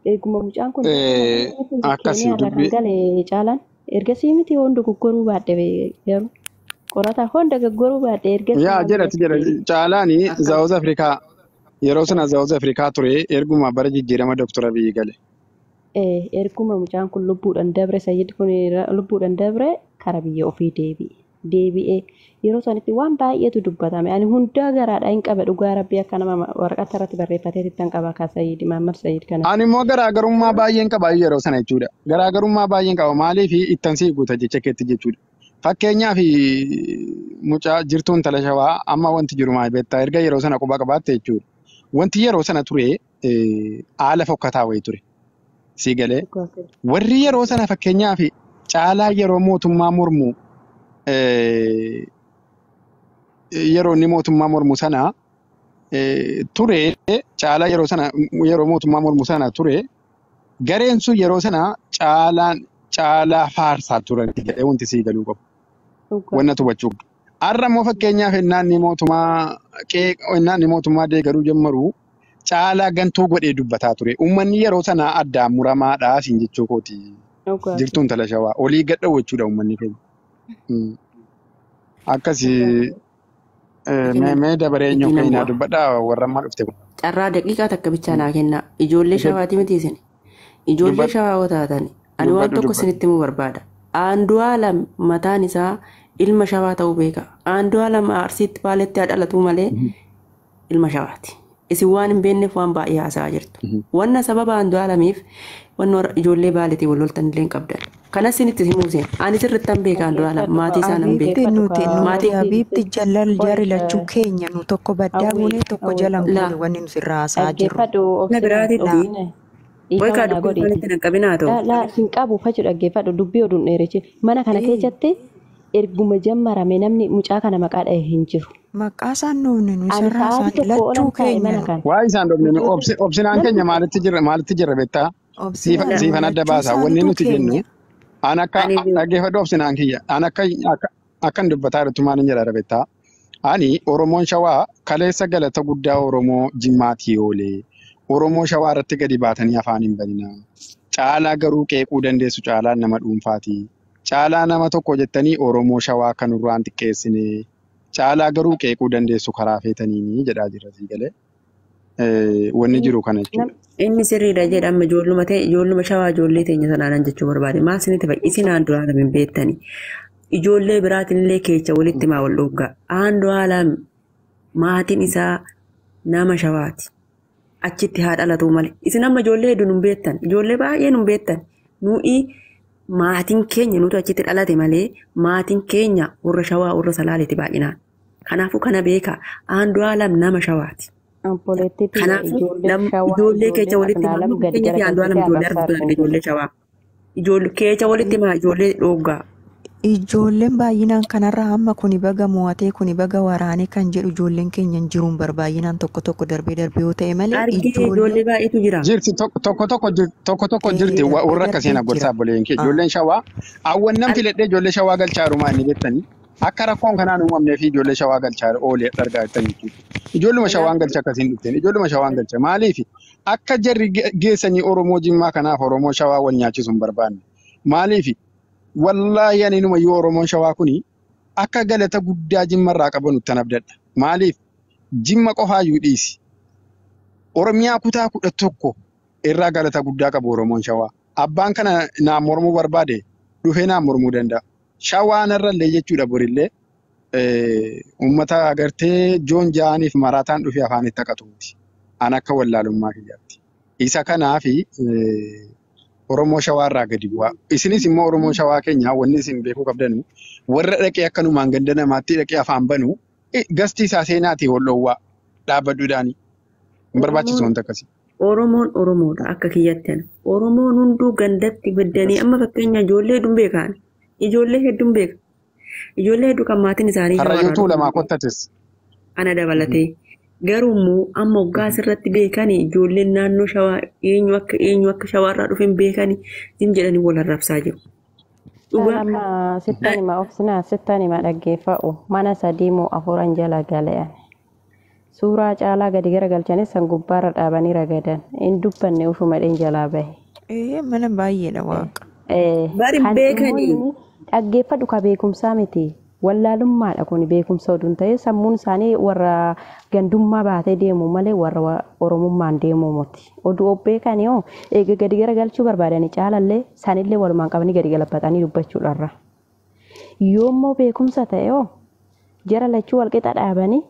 Eeguma mucaan kun Akkasii Keeniyaarraa kan dubbii gale caalaan ergasii miti hoon dogoggoruu baadhe garuu qorataa hoon dogoggoruu baadhe ergasii Yaa nama jedhati jedha biyyatti caalaani Akkam. Zaawuz Afrikaa yeroo sana Zaawuz Afrikaa ture erguma bara jijjiirama Dooktor Abiyyi gale. Erguma mucaan kun lubbuudhaan dabre Sayyid kun lubbuudhaan dabre kara biyya ofii deebi'e. Deebi'ee yeroo sanitti waan baay'eetu dubbatame. Ani hundaa garaadhaa hin qaba dhugaa rabbii akka nama waraqata irratti barreeffatee ittiin qaba akka Sayyid Mahammad Sayyid kana. Ani immoo garaagarummaa baay'een qaba yeroo sana jechuudha. Garaagarummaa baay'een qaba maaliif ittan sii guuta jecha keetti jechuudha. Fakkeenyaaf mucaa jirtuun tala shawaa amma wanti jiru maal beektaa erga yeroo sana quba qabaatte jechuudha. Wanti yeroo sana ture haala fokkataa wayii ture. Sii galee warri yeroo sana fakkeenyaaf caalaa yeroo mootummaa mormu yeroo inni mootummaa mormu sana ture caalaa yeroo sana yeroo mootummaa mormu sana ture gareen sun yeroo sana caalaan caalaa faarsaa turan jedhee wanti sii galuu qabu. Wanna hubachuu qabdu. Har'a immoo fakkeenyaaf ennaan inni mootummaa deeggaruu jammaru caalaa gantuu godhee dubbataa ture. Uummanni yeroo sana addaan muramaadha siin jechuu kooti. Jirtuun tala shawaa olii gad dha'u jechuudha uummanni keenya. Akkasii mee dabaree eenyu Itti nan keenyaa bu'a. dubbadhaa warra ammaa dhufte kun. Carraa daqiiqaa takka bichaa naa kennaa. Ijoollee shawaati miti isin. Ijoollee Dubbadhu shawaa yoo taatan ani waan dubbadhu tokko dubbadhu. isinitti himuu barbaada. Andu'aalam mataan isaa ilma shawaa ta'uu beeka. Andu'aalam Arsiitti Baaletti haa dhalatuu malee ilma shawaati. Isin waan hin beekneef waan baay'ee haasa'aa jirtu. Wanna sababa Andu'aalamiif wanna warra ijoollee Baaleetiin wal loltan illee hin qabdan. Kanas isinitti himuu seen. Ani sirrittan beeka Andu'aalam maatii isaa nan beeka. Habiibti nuti nuti Maatii habiibti jalal jarri lachuu keenya nu tokko baddaa Hawwii goone tokko hawwii jalan laa goone wanni nu sirraa haasa'aa jirru. dhaggeeffadhu Na obsina biraatitti Laa obsina way dhiifama kaa naa dubbii godhiiti. afaanitti nan qabinaa ta'u. Laa laa hin qabu fachu dhaggeeffadhu dubbii oduun dheerechi. Mana kana keessatti erguma jammarame namni mucaa kana maqaa dha'e hin jiru. Maqaa isaan nuufne nu Ani isarraa sa'aatii isaan tokko lachuu olan taa'e keenya mana nu. kana. Waa isaan dhofne Ijoollee obsinaan namni keenya maalitti jirra beektaa? Obsinaan nu Siifan adda lachuu baasa. Wanni isaaniitu nuti jennu keenya. an akka Ani dhaggeeffadhu obsinaan kiyya. An akka akkan dubbataa jirtu maal hin jedha beektaa? Ani Oromoon shawaa kaleessa galata guddaa Oromoo Jimmaatii oolee. Oromoo shawaa irratti gadi baatanii afaan hin baninaa. Caalaa garuu qeequu dandeessu caalaan nama dhuunfaati. Caalaa nama tokko jettanii Oromoo shawaa kan nurraan xiqqeessine. Caalaa garuu qeequu dandeessu karaa feetaniini jedhaa jirra sii galee. Wanni jiru kana jechuudha. Inni sirriidha jedha amma ijoolluma ta'e ijoolluma shawaa ijoollee teenya sanaanan jechuu barbaade. Maal isinitti fa'i? Isin Andu'aalam hin beektani. Ijoollee biraatiin illee keecha walitti maa wal dhoggaa. Andu'aalam maatiin isaa nama shawaati. Achitti haa dhalatu malee. Isin amma ijoollee hedduu nun beektan. Ijoollee baay'ee nun beektan. Nuyi maatiin keenya nuti achitti dhalate malee maatiin keenya warra shawaa warra salaaleeti baay'inaan. Kanaafuu kana beekaa. Andu'aalam nama shawaati. Obboleettii tiyya Kanaafuu ijoolleen shawaa ijoollee keecha ijoolleen walitti Andu'aalam himaa. gadi Fakkeenyaaf Andu'aalam garagalchitee ijoollee arrabsaa argatu jirti. ijoollee shawaa. Ijoollee keecha walitti himaa ijoollee dhooggaa. Ijoolleen baay'inaan kanarraa hamma kuni baga mo'atee kuni baga waraanee kan jedhu ijoolleen keenya hin jiruun bar baay'inaan tokko tokko darbee darbee yoo ta'e malee Argee ijoolleen ijoollee baay'eetu jira. Jirti tokko tokko tokko tokko jirti darbee warra akkasiin darbee gorsaa jira. obboleeyyan kee ijoolleen shawaa hawwan nam filadhee ijoollee shawaa galchaa jiru maal inni beektanii akka rakkoon kanaan uumamnee fi ijoollee shawaa galchaa oolee argaa jirtan jechuudha. Ijoolluma shawaan galcha akkasiin dhufteen ijoolluma shawaan galcha maaliif akka jarri geessanii Oromoo Jimmaa kanaaf Oromoo shawaa wal nyaachisu hin barbaanne maaliif wallaahi ani numayyuu Oromoon shawaa kuni akka galata guddaa Jimmarraa qaban nuttan abdadha maaliif Jimma qofaayyuu dhiisi. Oromiyaa kutaa 11 irraa galata guddaa qabu Oromoon shawaa. Abbaan kana naan mormuu barbaade dhufee naan mormuu danda'a. Shawaan irrallee jechuudha borillee uummata agartee joon ja'aniif maraataan dhufee afaan itti haqatuuti. An akka wallaalummaa kiyyaatti. Isa kanaafi Oromoo shawaa irraa gadi bu'aa. Isinis immoo Oromoo shawaa keenya wanni isin beekuu qabdanu warra dhaqee akkanumaan ganda namaatti dhaqee afaan banu gasti isaa seenaatii wal dhoowwaa dhaabbadhuudhaani. Hin barbaachisu wanta akkasii. Oromoon Oromoodha akka kiyyatti ana. Oromoon hunduu gandatti baddanii amma fakkeenya ijoollee hedduun beekan. Ijoollee hedduun beeka. Ijoollee hedduu kan maatiin isaanii Karrayyuu shawarraa tuulamaa kottates. ana dabalatee. Garuu immoo amma waggaa asirratti beekanii ijoolleen naannoo shawaa eenyu akka shawaarraa dhufe hin beekanii hin jedhanii wal arrabsaa jiru. Dhugaa Amma sittan hima obsinaa sittan hima dhaggeeffa'u mana sadii moo afuran jala gale ani. Suuraa caalaa gadi garagalchanis san gubbaarra dhaabanii ragadan. Hin dubbanne ufuma dheen jalaa bahe. Ee mana baay'eedha waaqa. Bari Kan immoo beekanii. inni dhaggeeffadhu ka beekumsaa miti. Wallaalummaadha kun beekumsa oduun ta'e sammuun isaanii warra gandummaa baatee deemu malee warra oromummaan deemu miti. Oduu of beekanii hoo eega gadi garagalchuu barbaadanii caalallee sanillee walumaan qabanii gadi galabbatanii dubbachuudharra. Yoommoo beekumsa ta'e hoo jara lachuu walqixa dhaabanii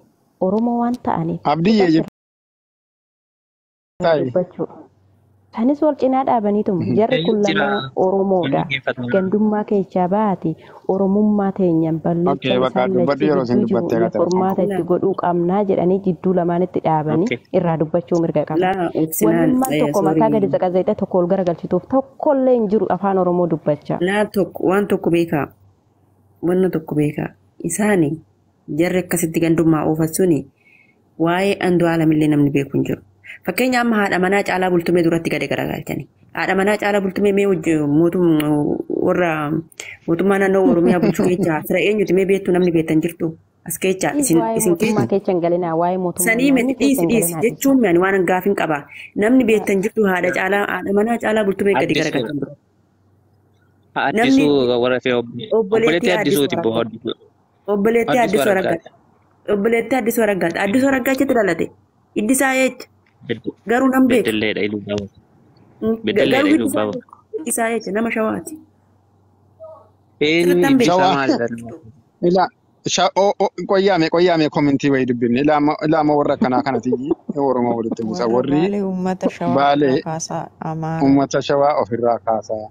Oromoo waan ta'aniif Abdiyyee qixatti jirtaayi. dubbachuu. Sanis wal cinaa dhaabaniituma jarri kun Jira lamaan Oromoodha. dhaggeeffatamu. Gandummaa keessaa baati Oromummaa teenyan Okay, balleechaan bakka isaan dubbadhu lachuu yeroo isin jidduu jiru dubbattee akka furmaata itti godhuu qabnaa jedhanii jidduu lamaanitti dhaabanii Okay. irraa dubbachuu mirga qaban. Laa obsinaan Wannummaan tokko mataa gadi sorry. zaqazaqee tokko ol garagalchituuf tokkollee hin jiru afaan Oromoo dubbachaa. Laa tokko waan tokko beekaa. Wanna tokko beekaa. Isaani jarri akkasitti gandummaa oofan suni waa'ee Andu'aalamillee namni beeku hin jiru. Fakkeenya amma haadha manaa caalaa bultumee duratti gadi garagalchani. Haadha manaa caalaa bultumee mee warra mootummaa naannoo Oromiyaa bulchuu keessaa fira eenyuti mee beektu namni beektan jirtu as keessaa Dhiis isin waa'ee isin mootummaa keessa. keessa hin galinaa waa'ee mootummaa Sanii naannoo miti keessa dhiisi hin dhiisi galinaa dhiisa. jechuun ani waan gaafin qaba. Namni beektan jirtu haadha caalaa haadha manaa caalaa bultumee gadi Addisuu garagalchan dura. Namni Addisuu warra fi obboleettii obboleettii Addisuu Addisuuti boo Araggaa. Addisuu Obboleettii Addisuu Addisuu Araggaa. Araggaati. Obboleettii Addisuu Araggaati. Addisuu Araggaa achitti dhalate. Hiddi isaa eecha. Garuu nan beeka. Beddelleedha iluu baaba. Garuu Beddelleedha hiddi iluu isaa baaba. eecha. Hiddi isaa eecha nama shawaati. Eenyu Sirriitti hiddi isaa Shawaa. maalidha? Ilaa qoyyaame qoyyaame komentii wayii dubbifne ilaama warra akkanaa kanati Oromoo walitti buusa Warra warri Baalee uummata shawaa Baalee ofirraa kaasaa Amaara. uummata shawaa ofirraa kaasaa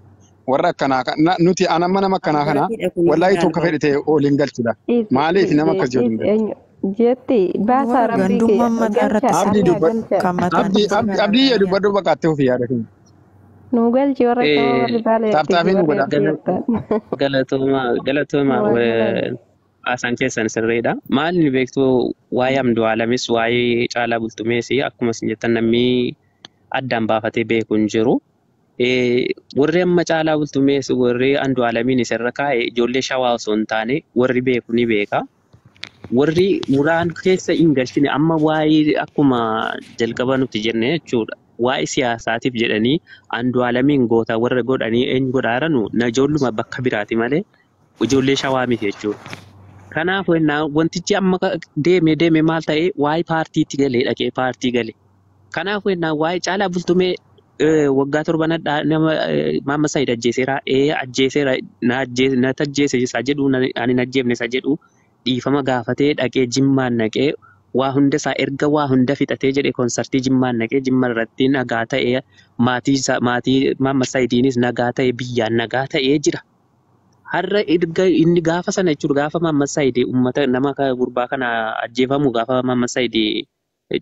warra akkanaa nuti anamma nama akkanaa kana Ambaraatiidha kun wallaahi tokko ilaalaa. fedhe ta'e oliin galchudha Dhiis maaliif nama akkas jedhu hin dhiis eenyu jetti baasaa Warra rabbii kee gandummaan mataa irratti galcha Abdii ari'a dubbadhu galcha. kan mataan abdii isaa abdii abdii garagalanii dubbadhu baqaattee ofii yaada keenya Nuu galchi warra shawaa warri baalee taaptaafii fi nu warri godha arsii jettan. Galatooma galatooma Waa galan. haasaan keessan sirriidha. Maal inni beektu waa'ee Andu'aalamis waa'ee Caalaa Bultumees akkuma isin jettan namni addaan baafatee beeku hin jiru. Warri amma Caalaa Bultumees warri Andu'aalamiin isarra kaa'e ijoollee shawaa osoo hin taane warri beeku ni beeka. Warri muraan keessa hin galchine amma waa'ee akkuma jalqaba nuti jenne jechuudha. Waa'ee siyaasaatiif jedhanii Andu'aalamiin goota warra godhanii eenyu godhaaranu na ijoolluma bakka biraati malee ijoollee shawaa miti jechuudha. Kanaaf wantichi amma deeme deeme maal ta'e waa'ee paartiitti galee dhaqee paartii gale. Kanaaf waa'ee Caalaa Bultumee waggaa torban hadhaa nama Maamma Saayid ajjeeseera ee ajjeeseera na ajjeese isa jedhu ani na ajjeefne isa jedhu dhiifama gaafatee dhaqee jimmaan naqee waa hunda isaa erga waa hunda fixatee jedhe konsartii jimmaan naqee jimma irratti nagaa ta'ee maatii isaa maatii Maamma Saayidiinis nagaa ta'ee biyyaan nagaa ta'ee jira. Har'a erga inni gaafa sana jechuudha gaafa Maamma Saayid uummata nama gurbaa kana ajjeefamu gaafa Maamma Saayid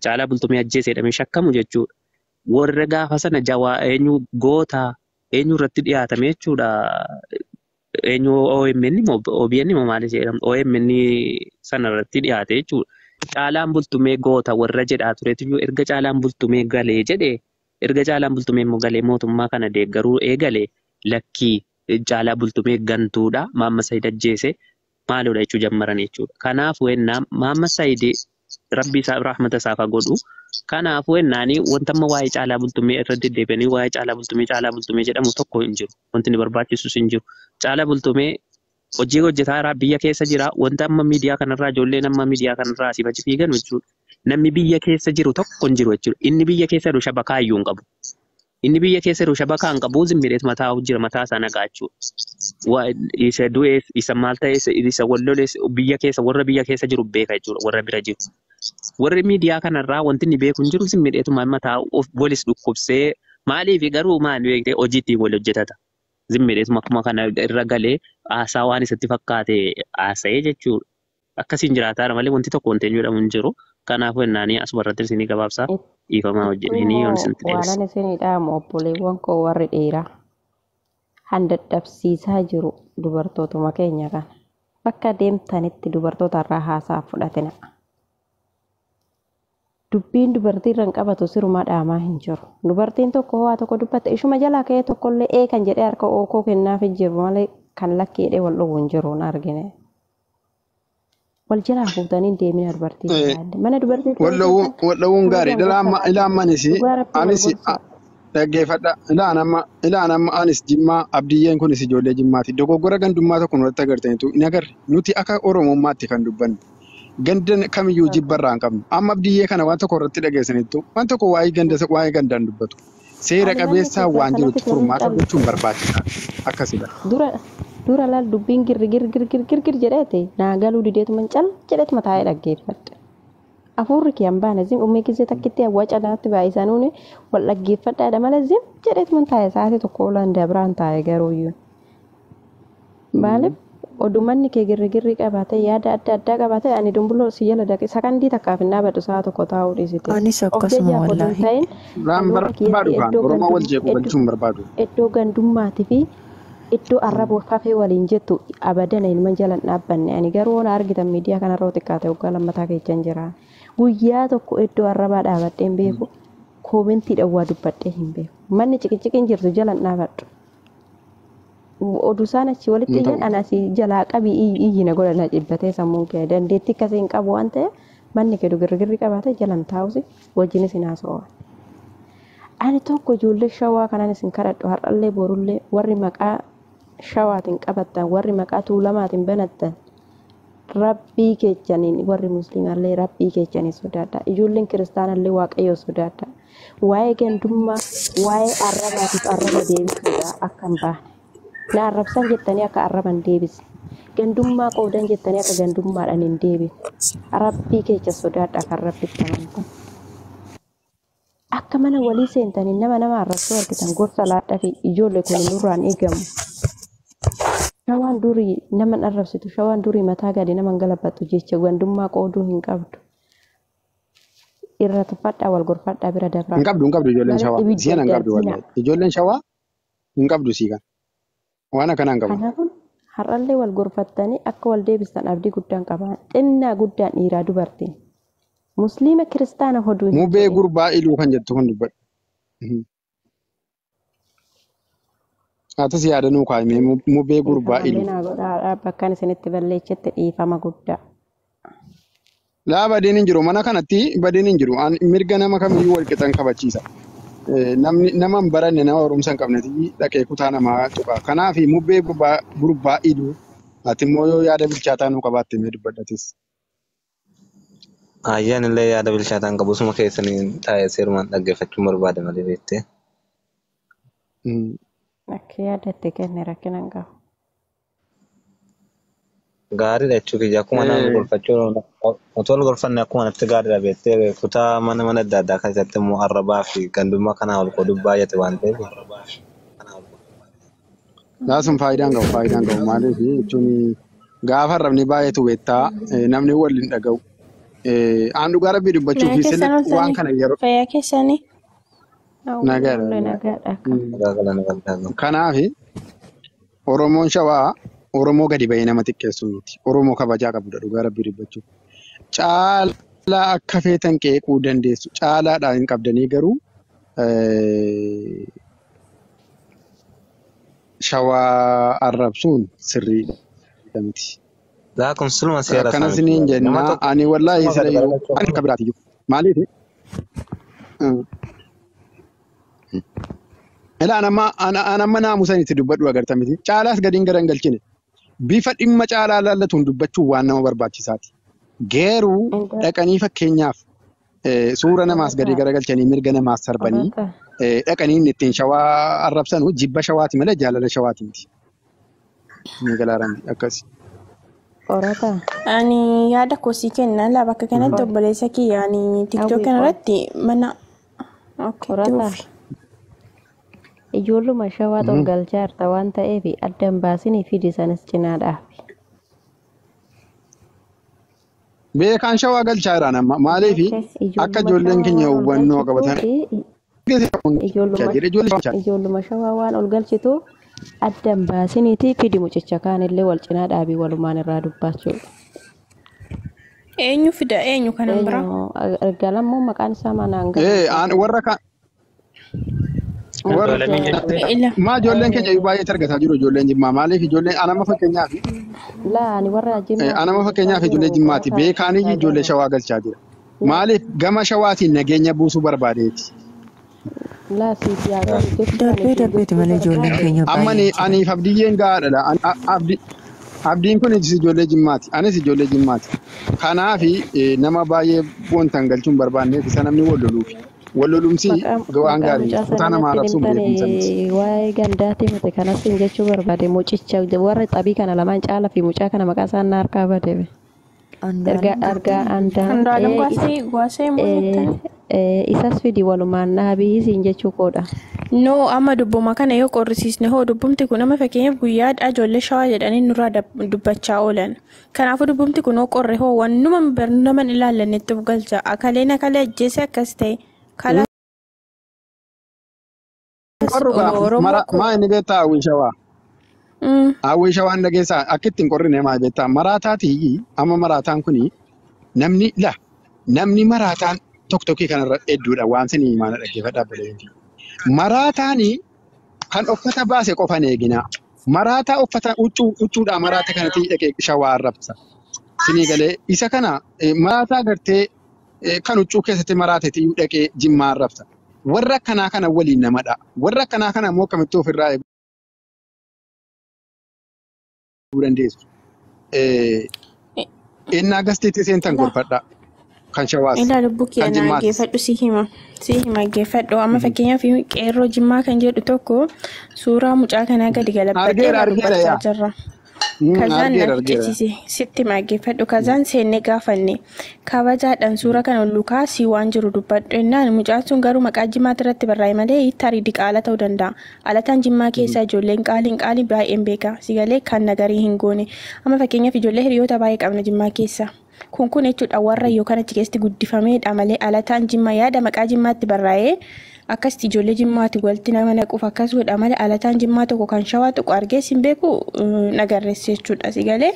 Caalaa Bultumee ajjeese jedhamee shakkamu jechuudha. Warra gaafa sana jawaa eenyu goota eenyu irratti dhiyaatame jechuudha. Eenyu OMN moo OBN moo maal jedhamu OMN sana irratti dhiyaate jechuudha. Caalaan Bultumee goota warra jedhaa turetu erga Caalaan Bultumee galee jedhee erga Caalaan Bultumee immoo galee mootummaa kana deeggaruu eegale lakkii Caalaa Bultumee gantuudha Maamma Saayid ajjeese maaloodha jechuu jammaran jechuudha. Kanaaf wennaa Maamma Saayid rabbi isaa rahmata isaaf haa godhu. Kanaaf wennaani wanta amma waa'ee Caalaa Bultumee irra deddeebi'anii waa'ee Caalaa Bultumee Caalaa Bultumee jedhamu tokko hin jiru. Wanti inni barbaachisus hin jiru. Caalaa Bultumee hojii hojjetaa jira biyya keessa jira. Wanta amma miidiyaa kanarraa ijoolleen amma miidiyaa kanarraa asii achi fiigan jechuudha. Namni biyya keessa jiru tokko hin jiru jechuudha. Inni biyya keessa jiru shabakaa iyyuu hin qabu. Inni biyya keessa jiru shabakaa hin qabu zimmireet mataa jira mataa isaa nagaa jechuudha. Isa du'ees isa maal ta'es isa wallolees biyya keessa warra biyya keessa jiru beeka jechuudha warra bira jiru. Warri miidiyaa kanarraa wanti inni beeku hin jiru zimmireetuma mataa of walis dhukkubsee maaliif garuu maal beektee hojii ittiin wal hojjetata. Zimmireetuma akkuma kana irra galee haasaa waan isatti fakkaate haasa'ee jechuudha. Akkasiin jiraataa malee wanti tokko wanti eenyu jedhamu hin jiru. Kanaafuu ennaanii asuma irratti isinii gabaabsaa dhiifamaa hojjetanii yoon Immoo isinitti dheeresse. waanan isinii dhaamu obboleewwan koo warri dhiiraa han dadhabsiisaa jiru dubartootuma keenya kana. Bakka deemtanitti dubartoota irraa haasaa fudhatina. Dubbiin dubartii irra hin qabatu sirumaa dhaamaa hin jiru. Dubartiin tokko waa tokko dubbatte ishuma jalaa ka'ee tokkollee ee kan jedhee harka ookoo kennaaf hin jiru malee kan lakki jedhee wal dhowwu hin jiru hin argine. Wal jalaa fuutanii hin deemina dubartii jalaa. Mana dubartii Waldhabuun gaariidha. Ilaa amma anis Dhugaa rabbii wal anis gorsaa. Dhaggeeffadha. Ilaan amma anis Jimmaa, Abdiyyeen kunis ijoollee Jimmaati. Dogoggora gandummaa tokko nurratti agartaniitu hin agarre. Nuti akka Oromummaatti kan dubbannu. Ganda kamiyyuu jibbarraa hin qabnu. Amma Abdiyyee kana waan tokko irratti dhageessaniittu waan tokko waa'ee ganda waa'ee gandaan dubbatu. Seera Ani manni qabeessaa keessaa waan kanatti jirutti toluu hin furmaata qabne. gochuun barbaachisaadha. Akkasidha. Dura dura laal dubbiin girri girri girri girri girri jedheete naa galuu dideetuma cal jedheetuma taa'ee dhaggeeffadhe. Afuurri kiyya hin baane zim ummee gisee takkitti hawwaca natti baay'isanuuni wal dhaggeeffadhaadha malee zim jedheetuma taa'e sa'aatii tokko oolan dabraan taa'e garuuyyuu. Maaliif odumanni kee girri girri qabaate yaada adda addaa qabaate ani dumbuloo si jala daqe sakandii takkaaf hin dhaabadhu sa'a tokko taa'uu dhiisite. Anis Of akkasuma jajaaf oduu hin wallaahi. ta'in Raan ani warra barbaadu kiyyatti kaan iddoo Oromoo wal jeequ iddoo galchuun barbaadu. iddoo gandummaatii fi iddoo arraba fafee waliin jettu abadan ilma jala hin dhaabbanne. Ani garuu waan argitan miidiyaa kanarra yoo xiqqaate waggaa lammataa keessa jira. Guyyaa tokko iddoo arrabaa dhaabadhee hin beeku. Koomentiidhaan waa dubbadhee hin beeku. Manni ciqiciqiin jirtu jala hin dhaabadhu. Oduu isaan achi walitti Hin iyyan ta'u. ana asii jalaa qabii iyyina godha na cibbatee sammuun kee dandeettii akkasii hin qabu waan ta'eef manni kee girgirri qabaate jalan taa'usi wajjinis hin haasa'u. Ani tokko ijoollee shawaa kanan isin kadhadhu har'allee borullee warri maqaa shawaatiin qabattan warri maqaa tuulamaatiin banattan rabbii keechaniin warri musliimallee rabbii keechanii sodaadha. Ijoolleen kiristaanallee waaqayyo sodaadha. Waa'ee gandummaa waa'ee arrabaatiif arraba deebisuudha akka hin baane. Na arrabsan jettanii akka arraban deebisne. Gandummaa qoodan jettanii akka gandummaadhaan hin deebine. Rabbii keecha sodaadha kan rabbitti amantan. Akka mana walii seentanii nama nama arrabsuu argitan gorsa laadhaa fi ijoollee kun nurraan eegamu. Shawaan durii nama hin arrabsitu, shawaan durii mataa gadi nama hin galabattu jecha gandummaa qooduu hin qabdu. Irra tuffadhaa wal gorfadhaa bira dabraa. Hin qabdu, hin qabdu ijoolleen Malee shawaa. ibidda Si'ana hin qabdu darbina. wallahi. Ijoolleen shawaa hin qabdu sii kana. Waan akkanaa hin qabdu. Kanaafuu har'allee wal gorfattanii akka wal deebistan abdii guddaan qaba. Xinnaa guddaan dhiiraa dubartiin. Musliima kiristaana hoduu hin Mubee jedhin. gurbaa iluu kan jettu kun dubbadhu. Atis yaada nuu kaa'ime mubee gurbaa Dhiifamallee iluu. naa godhaa bakkaan isinitti balleechetti dhiifama guddaa. Laa badeen hin jiru mana kanatti badeen hin jiru. Mirga nama kamiyyuu wal qixan kabachiisa. Namni nama hin baranne nama barumsa hin qabnetti dhaqee kutaa namaa tuqa. Kanaaf mubee gurbaa iluu ati immoo yoo yaada bilchaataa nuu qabaatte mee dubbadhatis. Ayyaan illee yaada bilchaataan qabu suma keessanii taa'ee seerumaan dhaggeeffachuun barbaada malee beektee. Akka yaada itti kenne rakkina hin qabu. Gaariidha jechuu kiyya akkuma nama gorfachuu otoo wal gorfanne akkuma natti gaariidha beektee kutaa mana mana adda addaa keessatti immoo arrabaa fi gandummaa kanaa ol qooduu baay'ate waan ta'eef. Laa sun faayidaan qabu, faayidaan qabu maaliif jechuun gaafa arrabni baay'atu beektaa namni wal hin dhaga'u. Aan dhugaa rabbii dubbachuu Nagaa fi keessan sirriitti waan ooltanii kana yeroo fayyaa keessanii nagaadha. Hawwi nagaadha akka. Nagaa galanni galtaa. Kanaaf Oromoon shawaa Oromoo gadi ba'ee nama xiqqeessu miti. Oromoo kabajaa qabudha dhugaa rabbii dubbachuuf. Caalaa akka feetan qeequu dandeessu. Caalaadhaan hin qabdanii garuu shawaa arrabsuun sirriidha miti. Laa kun siluma seera Akkanas isaa ni miti. Nama jennaa tokko ani wallaahi suma sila gadi iyyuu garagalchuu ani akka biraati iyyuu. Maaliif? Ilaa an amma naamusan itti dubbadhu agarta miti. Caalaas gadiin gara hin galchine. Bifa dhimma caalaa laallatuun dubbachuun waan nama barbaachisaati. Garuu dhaqanii fakkeenyaaf suura namaas gadi garagalchanii mirga namaas sarbanii Qorata. Dhaqanii inni ittiin shawaa arrabsanu jibba shawaati malee jaalala shawaati miti. Ni galaaramti akkasi. Qorata. Ani yaada kosii kenna laa bakka kanatti obboleessa kiyya ani tiktok Hawwi kanarratti mana okay, itti Qorata. fufi. Ijoolluma shawaa ol galchaa jirta waan ta'eef adda hin baasinii fidi sanis cinaa dhaabi. Beekaan shawaa galchaa jiraan amma maaliif akka Ijoolluma ijoolleen shawaa keenya waan ol hubannoo qabatan galchituu fi ijoolluma ijoolluma shawaa waan ol galchitu adda hin baasiniitii fidi mucicha kaanillee wal cinaa dhaabii walumaan irraa dubbachuudha. Eenyu fida eenyu kanan biraa? Eenyu ergalammoo maqaan isaa manaan Ee galu warra kaan Warra Andu'aalamiin jechuudha. Ila. maa ijoolleen keenya iyyuu baay'eetti argataa jiru ijoolleen jimmaa maaliif ijoolleen anama fakkeenyaaf Laa ani warra jimmaa anama fakkeenyaaf ijoollee jimmaati beekaanii ijoollee shawaa galchaa jira. Maaliif gama shawaatiin nageenya buusuu barbaadeeti. Laa siif yaa galu jechuun ani Darbee siin darbeeti jechuu malee ijoolleen barbaade. keenya Amma baay'een jiran. aniif abdiyyeen gahaadha. Abdiin kun ijoollee jimmaati. Anis ijoollee jimmaati. Kanaaf nama baay'ee wanta galchuun barbaanneef isa namni wal loluufi. Wal lolumsi Maqaa waan maqaa gaarii mucaa miti. Kutaa sanii namaa natti arrabsuun beekumsa miti. himtani waa'ee gandaatti himate kanas siin jechuu barbaade mucicha warra xabii kana lamaan caalaa fi mucaa kana maqaa isaan na harkaa bade. Erga Andu'aalem argaa jettanii? andaan Andu'aalem Gwaasee Gwaasee moo jettani? isas fidi walumaan dhaabii siin jechuu koodha. No amma dubbuma kana yoo qorrisiisne hoo dubbumti kun amma fakkeenyaaf guyyaadhaa ijoollee shawaa jedhanii nurraa dubbachaa oolan. Kanaafuu dubbumti kun hoo qorre hoo wannuma nama hin ilaallannetti of galcha. Akaleen akalee ajjeese akkas ta'e. Kalaas Qorru gaa Oromoo mara koo. maa inni beektaa hawwii shawaa. Mm. Hawwii shawaan dhageessaa akka ittiin qorrine maa beektaa maraataatii amma maraataan kuni namni la namni maraataan tokkokkii kanarra hedduudha waan sinii maana dhaggeeffadhaa buleetii. Maraataanii kan uffata baase qofan eegina. Maraataa uffata huccuudhaa maraata kanatti dhaqee shawaa arrabsa. Sinii galee isa kana maraataa gartee kan huccuu keessatti maraateeti dhaqee jimmaa arrabsa. Warra akkanaa kana waliin namadha. Warra akkanaa kana immoo akkamitti ofirraa eeguu dandeessu? Innaa gastiitti seentan Ilaa. gorfadha. Kan shawaas, Ilaa lubbuu kan kiyya naa jimmaas. geeffadhu si hima. Si hima geeffadhu. Amma fakkeenyaaf qeerroo jimmaa kan jedhu tokko suuraa mucaa kanaa gadi galabbadhee Argeera irraa argeera dubbachaa yaa. jirra. Kazaan na Argeera argeera. ficcisiise sitti hima geeffadhu. Kazaan seennee gaafanne kabajaadhaan suura kana ol kaasii waan jiru dubbadhu jennaan mucaan sun garuu maqaa jimmaatti irratti barraa'e malee tarii diqaala ta'uu danda'a. Alataan jimmaa keessaa ijoolleen qaaliin qaalii baay'een beeka. Sigalee kan nagarii hin goone. Amma fakkeenyaaf ijoollee hiriyoota baay'ee qabna jimmaa keessa. Kun kun jechuudha warra yookaan achi keessatti guddifameedha malee alataan jimmaa yaada maqaa jimmaatti barraa'ee akkasitti ijoollee jimmaatti walitti nama naquuf akkas godha malee alataan jimmaa tokko kan shawaa tokko argee sin beeku nagarreesse jechuudha si galee.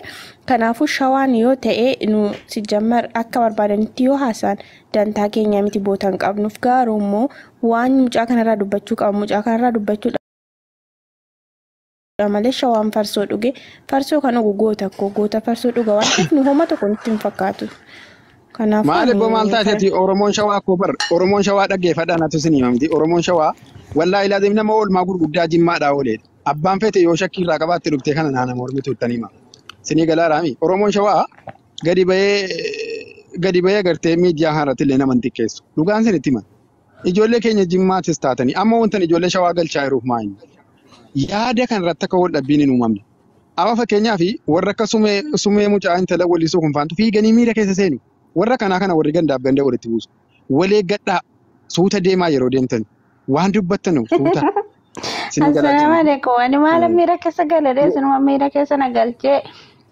Kanaafuu shawaan yoo ta'e nu sijammar akka barbaadanitti yoo haasa'an dantaa keenya miti boota hin qabnuuf garuu immoo waan mucaa kanarraa dubbachuu qabu mucaa kanarraa dubbachuu malee shawaan farsoo dhuge farsoo kan dhugu goota koo goota farsoo dhuga waan ta'eef nu homa tokko nutti hin fakkaatu. Kanaafuu Maaliif boo maal ani kara taateeti Oromoon shawaa koo bar Oromoon shawaa dhaggeeffadhaa natu isin himamti Oromoon shawaa wallaahi laazim nama oolmaa gurguddaa jimmaadhaa ooleedha. Abbaan feete yoo shakkii irraa qabaatte dhuftee kana naana mormitu itti hima. Sinii galaa raami Oromoon shawaa gadi bahee gartee miidiyaa kanarratti illee nama hin xiqqeessu. Dhugaan isin itti hima. Ijoollee keenya jimmaatis taatanii amma wantan ijoollee shawaa galchaa jiruuf maa inni? Yaada kanarratti akka wal dhabbiin hin uumamne. Amma fakkeenyaaf warra akka sumee mucaa intala wallisuu kun faantu fiiganii miira keessa seenu. Warra kanaa kana warri gandaaf ganda walitti buusu. Wal eeggadhaa suuta deemaa yeroo deemtan waan dubbattanu suuta sinii galaa Assalaamu jiru. alaikum. Ani maala miira keessa galee sinuma miira keessa na galchee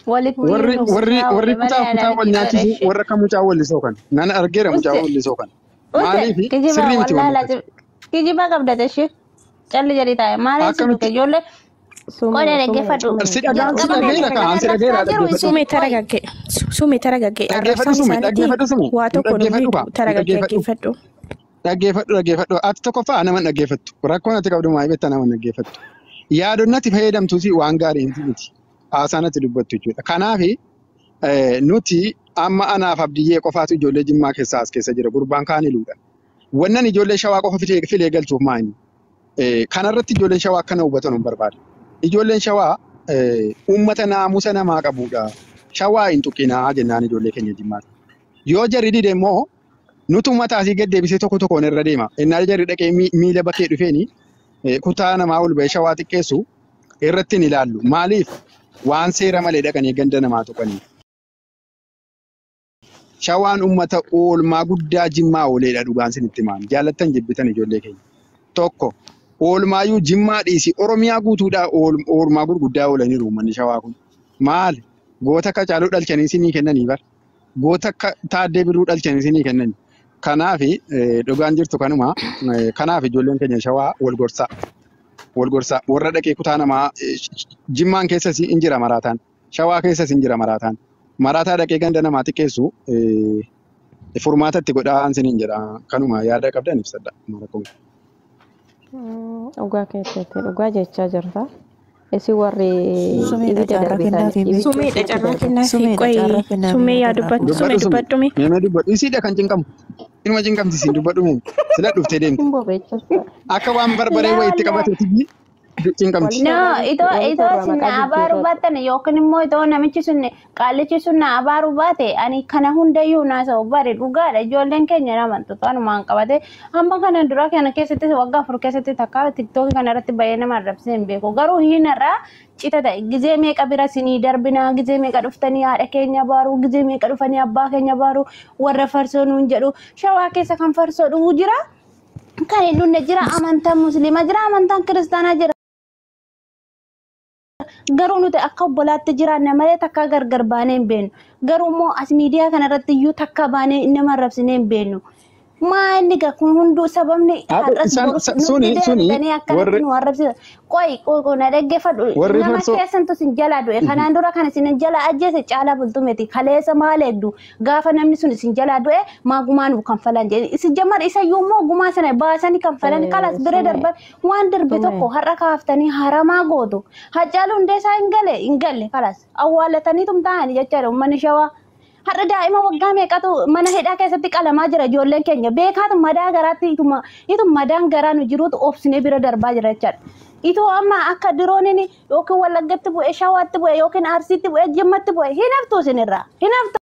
walitti Warri nu warri buusaa warri oole malee kutaa ana kutaa wal miti nyaachisu bareeshe. warra akka mucaa wallisoo kana. Nan argeera mucaa Uste wallisoo kana. uste Maaliif kijiba sirrii miti wallaahi wanni akkasii. lazim kijiba qabda tashee calli jedhi taa'e maaliin si dhuge Akkamitti ijoollee Sumee qodaa sumee dhaggeeffadhu sumee. si dhagaan si jalqaba kan dhageera kan kaan si arrabsaa dhageera jiru dhaggeeffadhu. isin Sumee qoy taragaggee sumee taragaggee Dhaggeeffadhu arrabsaan sume isaaniitii dhaggeeffadhu sume waa nu tokko nu dhaggeeffadhu miidhu kaa nu taragaggee dhaggeeffadhu. dhaggeeffadhu. Dhaggeeffadhu dhaggeeffadhu ati tokkoffaa nama hin dhaggeeffattu rakkoon ati qabdu maal beektaa nama hin dhaggeeffattu yaadonni ati fayyadamtuus waan gaarii miti haasaan ati dubbattu jechuudha kanaaf nuti amma anaaf abdiyyee qofaatu ijoollee jimmaa keessaa as keessa jira gurbaan kaan iluudha wannan ijoollee shawaa qofa filee galchuuf maa inni kanarratti ijoolleen shawaa akkana hubatan hin barbaadu ijoolleen shawaa uummata naamusa namaa qabudha shawaa hin tuqinaa jennaan ijoollee keenya jimmaa yoo jarri dide immoo nutu mataa asii gad deebisee tokko tokkoon irra deema. Innaa jarri dhaqee miila bakkee dhufeeni kutaa namaa ol ba'ee shawaa xiqqeessu irratti hin ilaallu. Maaliif waan seera malee dhaqanii ganda namaa tuqanii. Shawaan uummata oolmaa guddaa jimmaa ooleedha dhugaan isinitti himaan. Jaallattan jibbitan ijoollee keenya. Tokko oolmaayyuu jimmaa dhiisi Oromiyaa guutuudhaa oolmaa gurguddaa oolaniiru uummanni shawaa kun. Maali? Goota akka caaluu dhalchanii isinii kennanii bara. Goota akka taaddee birruu dhalchanii isinii kennanii. Kanaaf dhugaan jirtu kanuma. Kanaaf ijoolleen keenya shawaa wal gorsaa. Wal gorsaa. Warra dhaqee kutaa namaa jimmaan keessas hin jira maraataan. Shawaa keessas hin jira maraataan. Maraataa dhaqee ganda namaa xiqqeessu furmaata itti godhaa isiniin jedha. Kanuma yaada qabdan ibsadha. Rakkoon. Dhugaa keessatti dhugaa jechaa jirta. Isin warri Sumeedha ibidda carraa darbitan kennaafi ibidda Sumeedha keessa carraa darbitan. kennaafi Sumeedha qoy carraa kennaafi sumee mee yaa darraa dubbadhu sumee Dubbadhu sumi. dubbadhu mee. Meemee dubbadhu. Isiidha kan cinqamu. Inuma cinqamti siin dubbadhu meemi. Sila dhuftee deemte. Hin bobeechista. Akka waan barbaree wayiitti Laala. qabateetti cinqamti. No, itoo Walitti itoo irraa isin maqaa abaaruu jijjiirratu. baattan yookiin immoo itoo namichi sun qaallichi sun na abaaruu baate ani kana hundayyuu naasa'u bare dhugaadha ijoolleen keenya namantu anumaan qabate amma kana dura kana keessatti waggaa 4 keessatti takka tiktookii kana irratti baay'ee nama arrabsee hin beeku garuu hiinarraa cita ta'e gizee meeqa bira sinii darbinaa gizee meeqa dhuftanii haadha keenya baaruu gizee meeqa dhufanii abbaa keenya baaruu warra farsoo nuun jedhu shawaa keessa kan farsoo dhugu jira kan hin dhunne jira amantaan musliimaa jira amantaan kiristaanaa jira. Garuu nuti akka obbolaatti jiraanna malee takka gargar baanee hin beeknu. Garuu immoo as miidiyaa kanarratti iyyuu takka baanee nama arrabsinee hin beeknu. Maa inni gaa kun hunduu sababni Haadha har'as isaan borus nutti suni suni deebitanii akkanatti warri nu arrabsisan. Qoy qoy qoy na dhaggeeffadhu. warri Nama farsoo keessantu isin jalaa du'e. Kanaan dura kan isin jalaa ajjeese caalaa bultumeeti. Kaleessa maal eegdu? Gaafa namni sun isin jalaa du'e maa gumaa nuuf kanfalan jedhe. Isin jammar isayyuu immoo gumaa sana baasanii kanfalan kalas bira Sumee darban waan darbe sumee tokko har'a kaaftanii haramaa gootu. Hacaaluu Hundeessaa hin gale hin galle kalas awwaallatanii tumtaa'anii jechaadha uummanni shawaa. Har'a daa'ima waggaa meeqatu mana hidhaa keessatti qalamaa jira ijoolleen keenya beekaatu madaa garaatti ituma madaan garaa nu jiruutu obsinee bira darbaa jira jechaadha. Itoo amma akka dirooniin yookiin Wallaggatti bu'e, Shawaatti bu'e, yookiin Arsiitti bu'e, Jimmatti bu'e hin haftu isinirraa hin haftu.